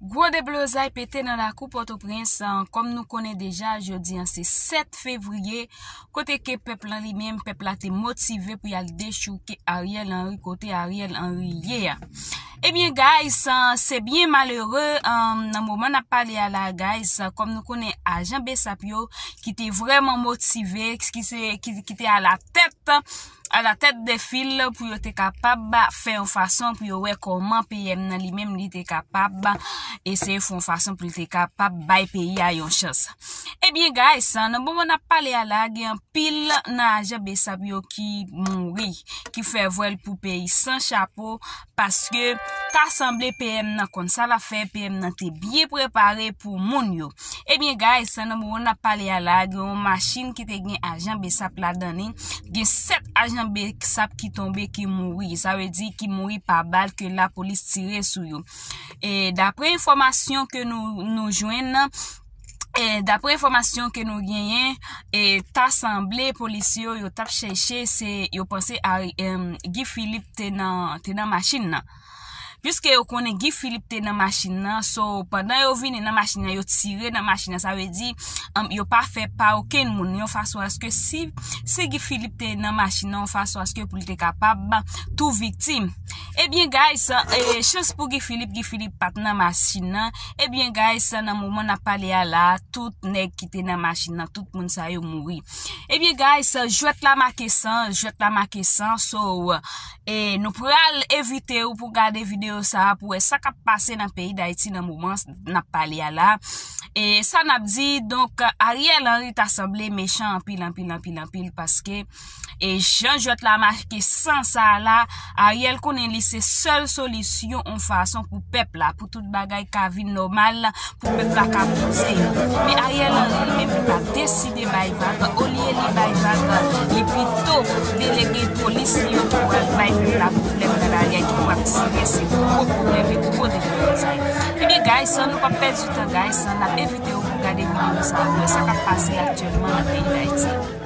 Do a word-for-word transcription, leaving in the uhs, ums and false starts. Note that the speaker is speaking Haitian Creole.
Gwo deblozay pete nan lakou Pòtoprens, kòm nou konnen deja, jodi a se sèt fevriye, kote ke pèp lan li menm, pèp la te motive pou y al dechouke Ariel Henry kote Ariel Henry ye a. Ebyen, guys, se byen malere, nan moman n ap pale a la, guys, kòm nou konnen ajan BSAP yo ki te vrèman motive, ki se, ki, ki te alatèt, alatèt de fil pou yo te kapab fè yon fason pou yo wè kòman PM nan li menm li te kapab eseye fè yon fason pou li te kapab bay peyi a yon chans. Ebyen, guys, nan moman n ap pale a la, gen anpil nan ajan BSAP yo ki mouri, ki fè vwèl pou peyi san chapo, paske ta sanble PM nan konn sa l ap fè, PM nan te byen prepare pou moun yo. Ebyen, guys, nan moman n ap pale a la, gen yon machin ki te gen ajan BSAP ladan li, gen sèt ajan BSAP ki tonbe, ki mouri. Sa vle di ki mouri pa bal ke lapolis tire sou yo. E daprè enfòmasyon ke nou, nou jwenn, e daprè enfòmasyon ke nou genyen, e ta sanble polisye yo, yo t ap chèche, se, yo panse a, em, Guy Philippe te nan, te nan machin nan. Piske yo konnen Guy Philippe te nan machin nan, so, pandan yo vini nan machin nan, yo tire nan machin nan, sa vle di, em, yo pa fè pa okenn moun, yon fason aske si, si Guy Philippe te nan machin nan, yon fason aske pou li te kapab tou viktim. Ebyen, guys, e, chans pou Guy Philippe, Guy Philippe pa t nan machin nan. Ebyen, guys, nan moman n ap pale a la, tout nèg ki te nan machin nan, tout moun sa yo mouri. Ebyen, guys, jwèt la make san, jwèt la make san, so, e, nou pral envite w pou gade videyo sa a, pou wè sa k ap pase nan peyi Dayiti nan moman n ap pale a la. E sa n ap di, donk, Ariel Henry ta sanble mechan anpil, anpil, anpil, anpil, paske, e jan jwèt la make san sa a la, Ariel konnen li se sèl solisyon, yon fason pou pèp la, pou tout bagay ka vin nòmal, pou pèp la ka poze yo. Men Ariel Henry li menm li pa deside bay vag, olye li bay vag, li pito delege polis li yo ki pral bay pèp la pwoblèm nan lari a, ki pral tire se gwo pwoblèm e gwo deblozay. Ebyen, guys, san nou pa pèdi tan, guys, san n ap envite w pou gade videyo sa a, pou wè sa k ap pase aktyèlman nan peyi Dayiti.